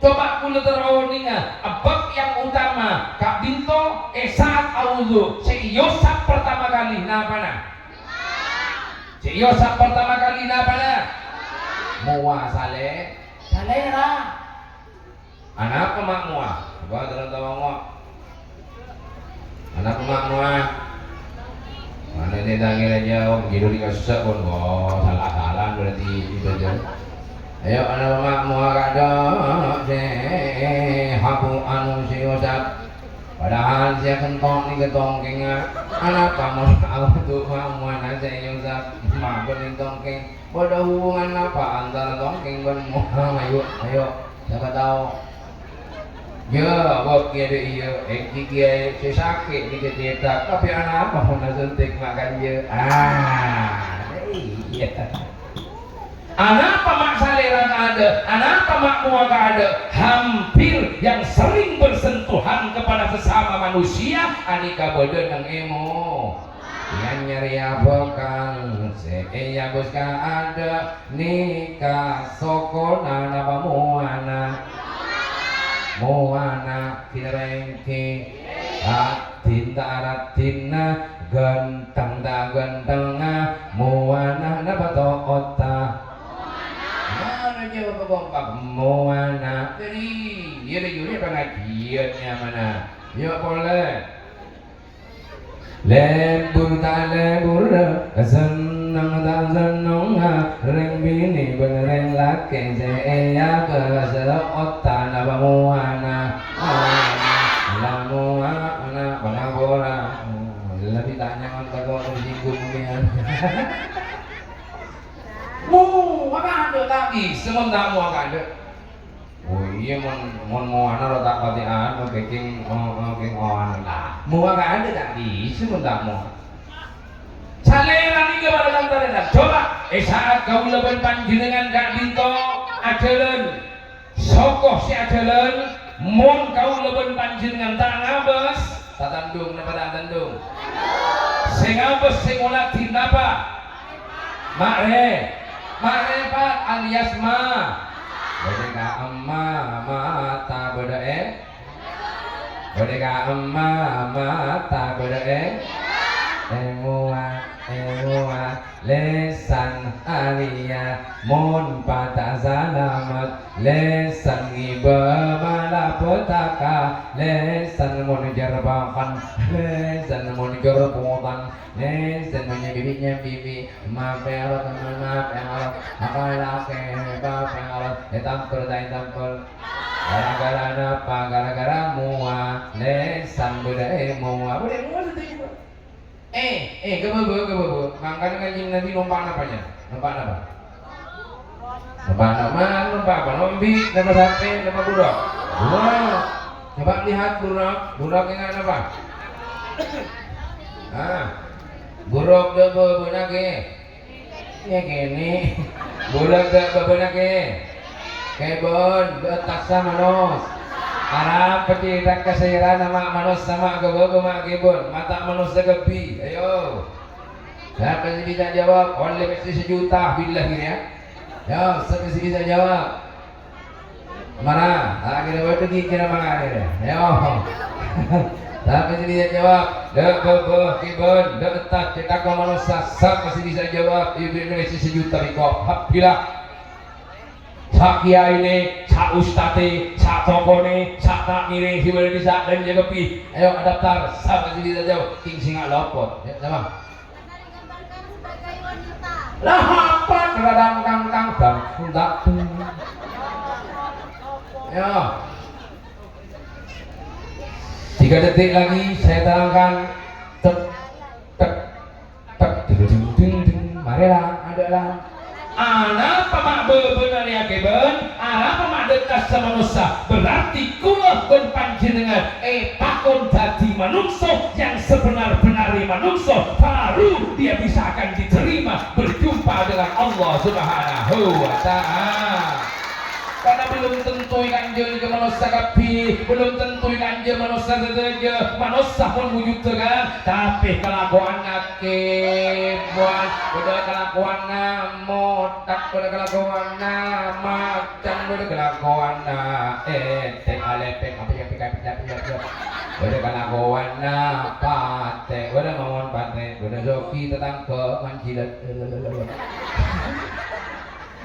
Coba kaulâ terro onènga, bab yang utama, ka'dinto, è saat wudu, sè èosap pertama kali, napana? Sè èosap pertama kali, napana? Mowa salè-, salèra. Anapa ma' mowa? Coba terro tao, ngo. Anapa ma' mowa? Mana ni tangi raja, om, gitu dikasek pon, wah, salah-salah berarti itu aja. Ayo, anapa ma' mowa ka'dinto, sè habu anu sè èosap. Padahal sè èkentok nèka tongkèngnga. Anapa mon awudu ma' mowana sè èosap? Mabân tongkèng. Bâdâ hubungan apa antara tongkèng bân mowa? Ayo, ayo. Siapa tahu? Ya, bab kèya dâ' iyâ, èngghi kèya sè sakè' nèka cètak, tapè anapa mon asuntik ma' kanja? Ah, iyâ. Anapa ma' salèra ka'dinto? Anapa ma' mowa ka'dinto? Hampir yang sering bersentuhan kepada sesama manusia, anèka bâdâ neng èmo. Yâ nyarè abhâkal sè èabâs ka'dinto nèka sokona napa mowana? Mowana, kèra èngghi. Raddhin ta' raddhinna, ghântheng ta' ghânthengnga, mowana napa to'otta? Mowana jâwâbbhâ kompak, mowana. Dhâddhi, yâ, yâ, yâ, pangajiyân nyamana. Yâ, polè. Lebur ta' lebur, senneng ta' senneng, rèng binè' bân rèng lakè' sè èabâs otta napa mowana? Mowana. La mowana, panapora? Lebbi ta' nyaman tako' tersinggung mèyan. Mowa ka'dinto ta' bisa mon ta' mowa ka'dinto. Oh iyâ, mon, mon mowana ro ta' patè anu, kèng, oh, oh, kèng, oh, anu. Lah, mowa ka'dinto ta' bisa mon ta' mowa. Salèra nèka para tan-tarètan. Coba, è saat kaulâ bân panjhennengngan ka'dinto ajhâlân, soko sè ajhâlân, mon kaulâ bân panjhennengngan ta' ngabâs, tatandhung napa ta' tandhung? Sè ngabâs sè ngolatè napa? Ma'rè-, ma'rèfat alias ma-, bâdâ ka emma, mata bâdâ è-, bâdâ ka emma, mata bâdâ è-, èmowa, èmowa, lèsan Arèya mon pata salamet, lèsan ngibâ malapetaka, lèsan mon jârbâ'ân, lèsan mon jârbâ'ân, lèsan mon nyambi-nyambi, mapèra teman mapèra, akalake mapèra, ètampel ta' ètampel. Gara-gara napa? Gara-gara mowa, lèsan bâdâ è mowa, bâdâ è mowa sè Eh, eh, ka bâbâ, ka bâbâ. Mangkana Kanjeng Nabi nompa' napa, nya? Nompa' napa? Nompa' napa? Nompa' apa? Nombi', nompa' sapè, nompa' buruk? Buruk. Coba lihat buruk. Buruk enggak napa? Ah. Buruk dâ' bâbâna kè. Iyâ kènè'. Bulâ dâ' bâbâna kè. Kèbân, dâ' tassa manos. Arapa cè' ta' kasèrana ma' manos sama' ka bâbâ ma' kèbân. Mata manos sakabbhi. Ayo. Sapa sè bisa jawab? Ollè pèssè sajuta, billahi ya. Ya, sapa sè bisa jawab? Mara, ta' kèra bâdâ ghi' kèra mangkana. Ayo. Sapa sè bisa jawab? Dâ' bâbâ, kèbân, dâ' entas, cèthagghâ manossa. Sapa sè bisa jawab? Ibu ini mesti sejuta riko. Alhamdulillah. Sa' kiyaine, sa' ustate, sa' tokone, sa' takmire, sè bâdâ di sa' dan jaga pi. Ayo, daftar. Sapa sè bisa jawab? King singa lopot. Ya, sapa? Lah, apa? Kadang-kadang, kadang-kadang. Ya. Tiga detik lagi saya terangkan. Tek, tek, tek, ding, ding, ding, ding. Marilah, adalah. Arapa ma' bâbâna rèya kèbân, arapa ma' dâ' tassa manossa, berarti kaulâ bân panjhennengngan èpakon dhâddhi manongso yang sebenar-benarnya manongso, baru dia bisa akan diterima berjumpa dengan Allah Subhanahu wa Ta'ala. Karena belum tentu èkanjhâr ka manossa kabbhi, belum tentu èkanjhâr manossa sadhâjâ, manossa pon wujudda kan, tapè kalakowanna kèbân, bâdâ kalakowanna mothak, bâdâ kalakowanna macan, bâdâ kalakowanna ètè' alèpèt, apè, apè, apè, apè, apè. Bâdâ kalakowanna patè, bâdâ mawon patè, bâdâ sogi tatangghâ manjhilât.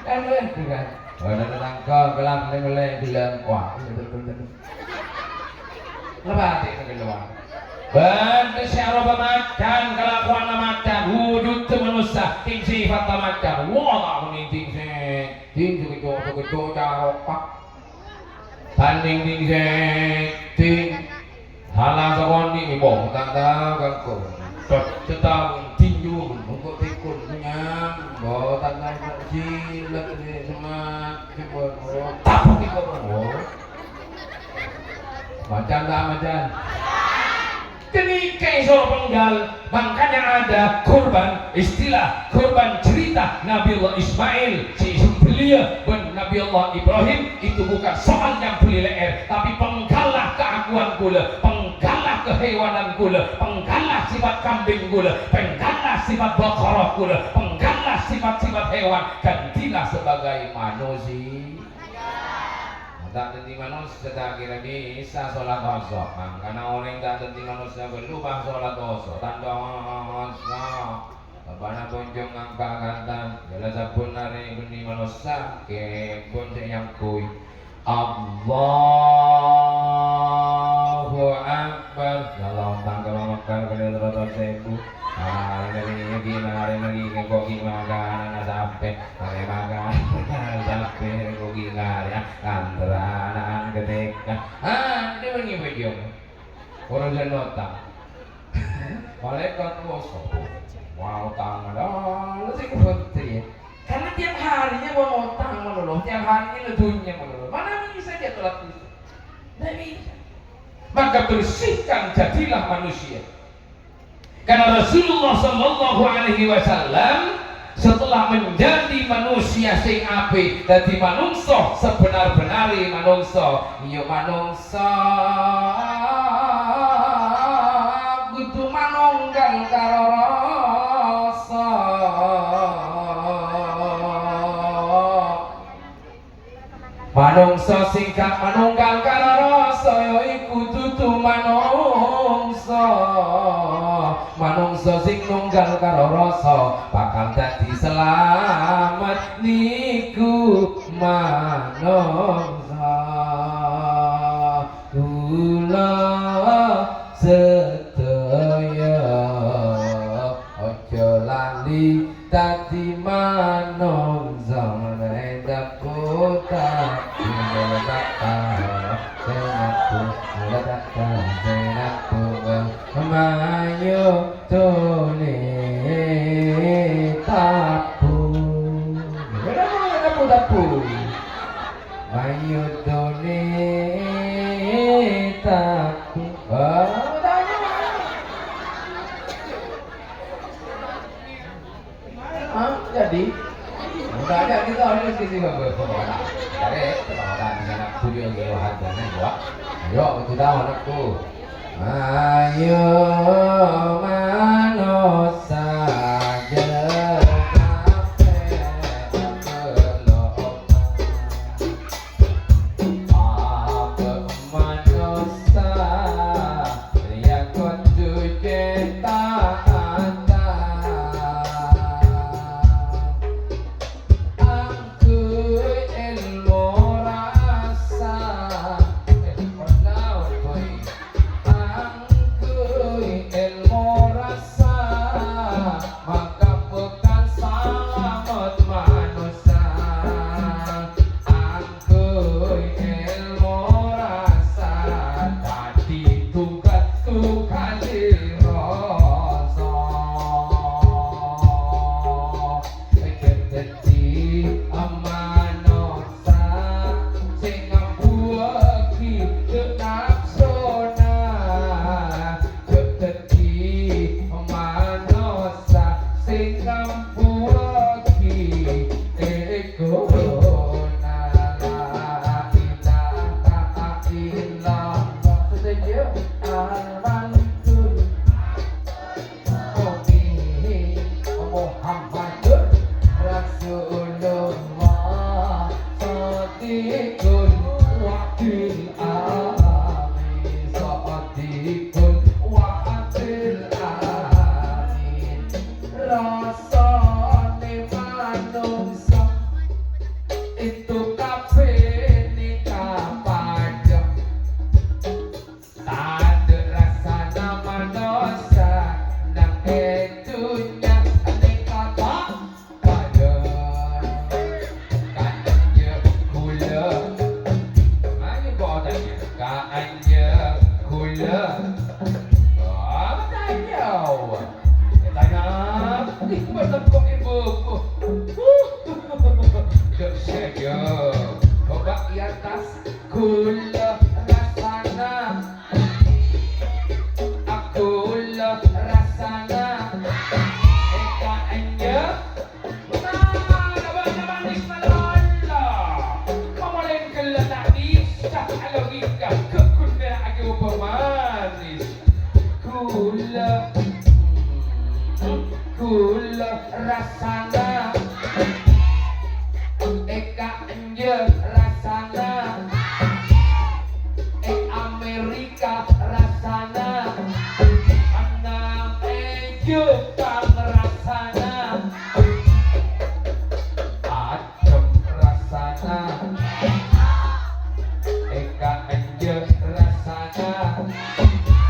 Kan, kan? Bâdâ tatangghâ, gelang, lèng-lèng, gelang. Wah, iya, betul, betul. Ngapa ati keluar? Bâdâ sè aropa macan, kalakowanna macan, wujudda manossa, king sifatta macan. Wah, ta' onèng king sè, king sè keco-, sè keco caropa. Tanding king sè, king. Salah sakonè', bo, ta' tao kangko. Cot-, cetaun, tinjung, mongko tikun, nyam, bo, ta' tao silek, ni, semak, jebon, bo, tapuk, iko, bo. Macan ta' macan? Ghânèka èsoro penggal, makanya ada kurban, istilah kurban cerita Nabiullah Ismail, sè èsembeliyâ bân Nabiullah Ibrahim, itu bukan soal nyambelli lè'èr, tapi penggallah keakuan kaulâ, penggallah kehewanan kaulâ, penggallah sifat kambing kaulâ, penggallah sifat baqarah kaulâ, penggallah sifat-sifat hewan, gantilah sebagai manusia. Ta' dhâddhi manossa ta' kèra bisa sholat kosong. Mangkana orèng ta' dhâddhi manossa ghâllu pas sholat kosong. Tandhâ kosong. Bâbâna bonjong ngangka' kata. Jhâlâ sabbhân arè bânnè manossa. Kèbân sè nyangkui. Allahu Akbar. Ya Allah, tangghâ Mekar kali terus seribu. Arè lagi, ghi' arè lagi, kok ghi' makanan sampè'. Arè makanan sampè', kok ghi' arè. Kantra ana'an ketika. Ah, ini bagi baju. Urusan utang. Malaikat, wah, sopo? Wah, utang ada. Lu sih, putri. Karena tiap harinya mau utang melulu, tiap harinya lu dunia melulu. Mana bisa dia tolak itu? Nggak bisa. Maka bersihkan, jadilah manusia. Karena Rasulullah sallallahu alaihi wasallam setelah menjadi manusia sing apik, dadi manungsa sebenar-benare manungsa. Iya, manungsa kudu manunggal karo rasa. Manungsa sing ga' manunggal karo rasa ya iku dudu manungsa. Manungsa sing nung- Enggal karo rasa bakal dadi salamet niku manongsa. Kula sadaya aja lali dadi manongsa, mayodone tabu. Tabu, tabu. Mayodone tabu. Oh, tabu. Hah? Jadi? Udah ada kita harus di sini, Bapak. Dari orang di sana, studio di Wahana, ya. Ayo, itu dah anakku. Ayo, manossa, kabeh, kabeh, Apa manossa ya kodhu cetakan angghuy èlmo rasa. Eh, ora tao, boy. Angghuy èlmo rasa, mangka bhâkal salamet manossa. Angghuy èlmo rasa, dhâddhi tugas-tugas rasa. Dhâddhi manossa sè ngambuwâghi napsona, jhâ' dhâddhi manossa sè ngambuwâghi egona. La ilaha illallah. Setuju? Alhamdulillah. Muhammadur Rasulullah, shadiqul wa'dil amin, shadiqul wa'dil amin. Rasane manungsa itu kabeh neka padha. Tadâ' rassana manossa neng è dhunnya nèka ta' padâ. Kanjeng ghulâ. Ayo, kok tanya. Kanjeng ghulâ. Oh, tanya. Tanya. Ih, bener kok ibu. Dek saja. Coba di atas. Ghulâ rassana, ghulâ rassana, èka enjâ'. Nah, bâdâ manis malolo. Pamolèn ghellâ' ta' bisa alogika, ghâghghun mèra'aghi oba manis. Ghulâ, ghulâ rassana, èka enjâ' rassana è Amerika rassana, ennem è Jepang rassana, adem rassana, èka enjâ' rassana.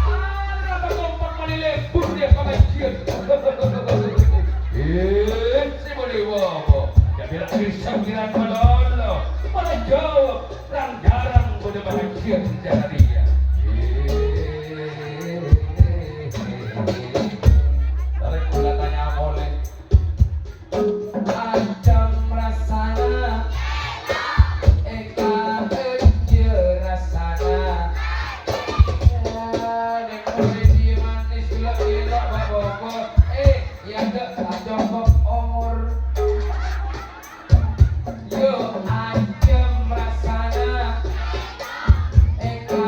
Arapa kompak mani lebur dia pengajian? Eh, sè boleh wowo. Jadi lagi sambilan malolo. Malah jawab, rang-jarang pada bahagia di jalan dia. Eh, tarik pula tanya boleh. Adem rassana, èka enjâ' rassana. Wah, neng polisi manis gula gila, Bapak-bapak. Eh, ya, enggak, tak cukup umur. Yo, adem rassana, èka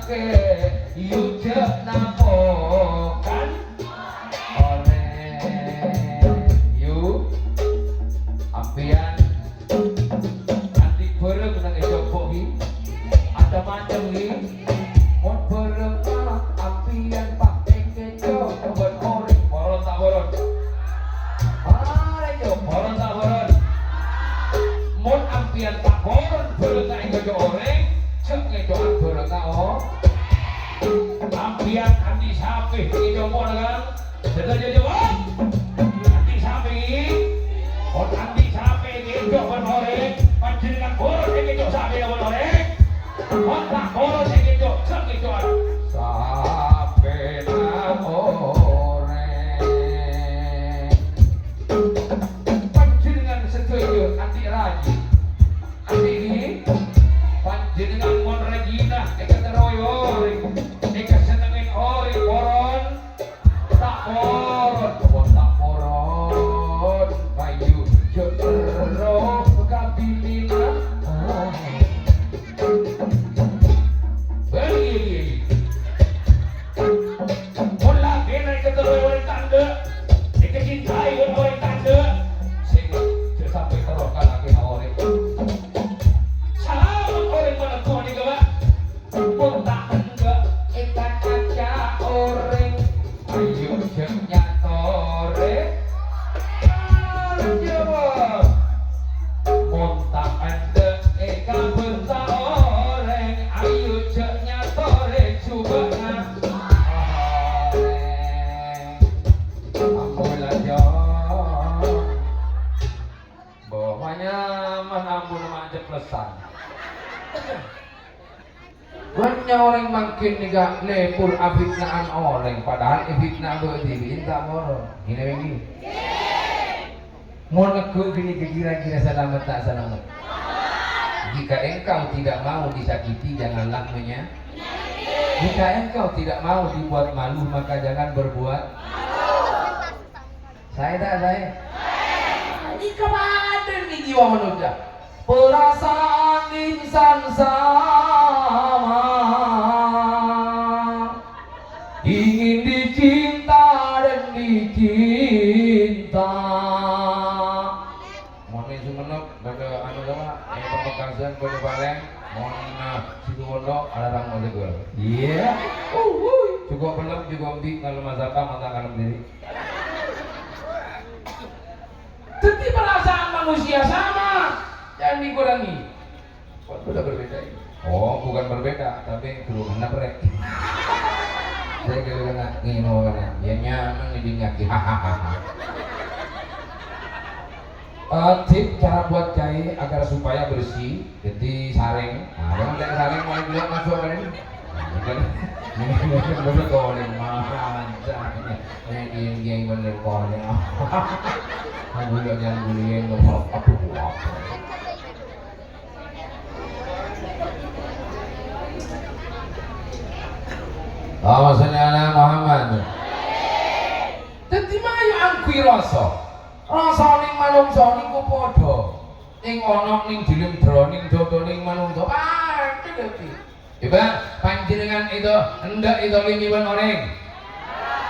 Yu jhâ' napokan orèng. Yu, ampèyan andi' bhârâng nang è jhubâ' ghi? Macem-macem ghi. Mon bhârâng ampèyan pas èkèco' bân orèng, poron ta' poron? Marè, Cok, poron ta' poron? Mon ampèyan ta' poron bhârângnga èkèco' orèng, jhâ' ngèco'an bhârângnga, oh. Ampèyan andi' sapè è compo'na, kan? Sadhâjâ jâwâb. Andi' sapè, mon andi' sapè èkèco' bân orèng, panjhennengngan poron èkèco' sapèna bân orèng? Mon ta' poron èkèco', jhâ' ngèco'an sapèna orèng. Panjhennengngan sadhâjâ andi' rajina. Andi' ghi? Panjhennengngan mon rajina èkaterrowè orèng, èkasennengngè orèng, poron ta' poron? Mon ta' poron, mayu jhâ' terro ka binèna. Bâli, bâli. Mon lakèna èkaterrowè orèng tandhâ, èkacintai bân orèng tandhâ, sènga' jhâ' sampè' terro ka lakèna orèng. Salamet orèng manèko nèka, Pak. Mon ta' endâ' èkacaca orèng, ayo jhâ' nyatorè. Jâwâb. Mon ta' endâ' èkabânta orèng, ayo jhâ' nyatorè jhubâ'na orèng. Ampon, Cong. Bo, manyaman ampon ma' ceplessan. Bânnya' orèng mangkèn nèka lèbur afitna'an orèng, padahal èfitna bâ' dhibi' ta' poron. Ngènè bângè. Mon neggu' ghânèka kira-kira salamet ta' salamet? Jika engkau tidak mau disakiti, janganlah menya-, jika engkau tidak mau dibuat malu, maka jangan berbuat. Saè ta' saè? Nèka padâ nèka jiwa manossa. Perasaan insan sama ingin dicinta dan dicinta. Mon neng Sumenep padâ anu, apa? Neng Pamekasan padâ palèng. Mon, eh, Situbondo ada rang masuk gua. Iya. Uhuy. Cukup pelem, cukup embi', kalau masakan, mata kalau diri. Dhâddhi, perasaan manusia sama, jangan dikurangi. Kok sudah berbeda ini? Oh, bukan berbeda, tapi guru mana, Bre? Saya kira kena ngino kena. Ya, nyaman ini ngaki. Hahaha. Eh, tip cara buat jahe agar supaya bersih. Jadi sareng. Nah, jangan kayak sareng, mulai dulu masuk kan ini. Nah, ini kan, ini kan bener kok, ini mah, ini, ini, ini bener kok, ini. Aku udah jangan dulu ya, ini mau apa, apa. Allahumma sholli ala Muhammad. Dhâddhi, mayu angghuy rasa. Rasa neng manongsa nèko padâ. Neng ana', neng dhâlem, dhâ-, neng dhâdhâ, neng manongsa, padâ dhâddhi. Coba, panjhennengngan èdho-, endâ' èdholimè bân orèng?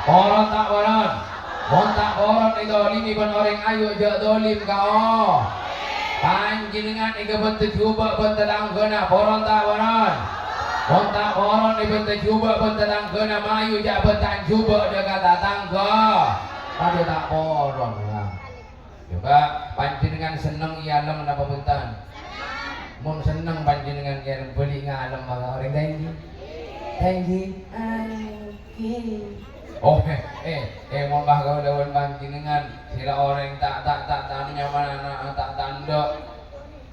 Poron ta' poron? Mon ta' poron èdholimè bân orèng, ayo jhâ' dholim ka o-, panjhennengngan èkabânta jhubâ' bân tatangghâna, poron ta' poron? Mon ta' poron èbânta jhubâ' bân tatangghâna, mayu jhâ' bânta jhubâ' dâ' ka tatangghâ. Padâ ta' poron, nah. Coba, panjhennengngan senneng èalem napa bhunten? Mon senneng panjhennengngan èalem, bâli' ngalem maka orèng, ta' ènggi? Ta' ènggi? Ènggi. Oh, eh, eh, eh, mon pas kaulâ bân panjhennengngan, sèra orèng ta', ta', ta', ta' nyaman ana', ta', ta' endâ',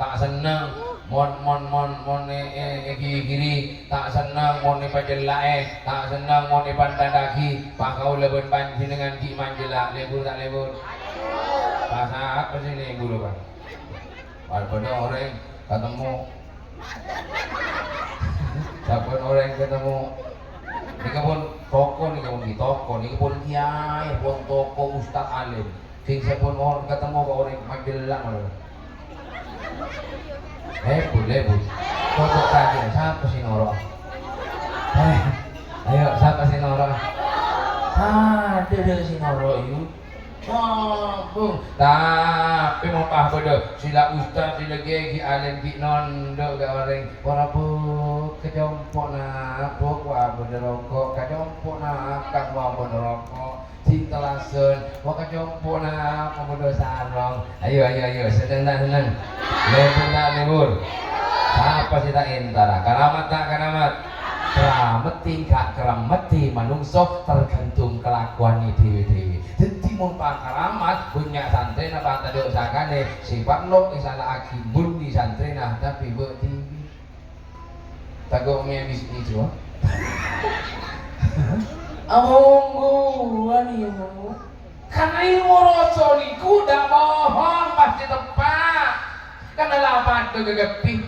ta' senneng, mon, mon, mon, mon, eh, eh, ègigiri, ta' senneng mon èpacella'è, ta' senneng mon èpantandhâghi, pas kaulâ bân panjhennengngan ghi' manjella', lebur ta' lebur? Pas apa sih lebur, Pak? Pas bâdâ orèng katemmo. Sabbhân orèng katemmo. Nèka pon toko, nèka pon ghi' toko, nèka pon kiyaè, pon toko, ustad alim. Sèng sabbhân or-, katemmo ka orèng manjella' malolo. Lebur, lebur. Coba tanya, sapa sè noro'? Hah? Tadâ' sè noro', yu. Sombong. Tapè mon pas bâdâ sè la ustad, sè la kiai, ghi' alim, ghi' nondhu' ka orèng. Pora buk ka compo'na, buk, wa bâdâ roko', ka compo'na, kan wa bâdâ roko'. Sè tellasan, wa ka compo'na, wa bâdâ sarong. Ayo, ayo, ayo, senneng ta' senneng? Lebur ta' lebur? Sapa sè ta' entara? Karamat ta' karamat? Karameddhi, ghi' karameddhi manungsa tergantung kalakowanna dhâwâ-dhâwâ. Dhâddhi mon pas karamat, bânnya' santrèna pas tadâ' sakalè, sè parlo èsala'aghi bunyi santrèna, tapè bâ' dhibi'. Tako' mè' bis ijo. Amongguwan, yu. Karna ilmu rasul niku tadâ' bohong, pastè teppa'. Karna la padâ ghâgâbhi.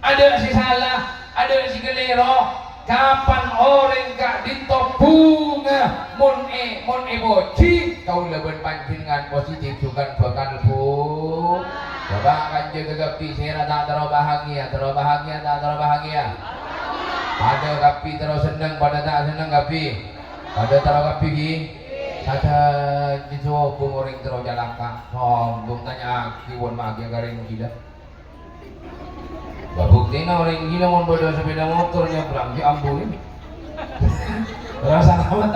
Tadâ' sè sala, tadâ' sè kalèro. Kapan orèng ka'dinto bhunga, mon è-, mon èpojhi, kaulâ bân panjhennengngan positif, jhughân bhâkal bhunga. Coba kanjeng ghâgâbhi sèra ta' terro bahagia, terro bahagia, ta' terro bahagia? Padâ kabbhi terro senneng, padâ ta' senneng kabbhi? Padâ terro kabbhi, ghi? Sadhâjâ sobung orèng terro calaka', sombong, tanya'aghi pon maghi ka orèng ghilâ. Bâ, buktèna orèng ghilâ mon bâdâ sepeda motor nyabrang, ghi' ambune. Rasa tamat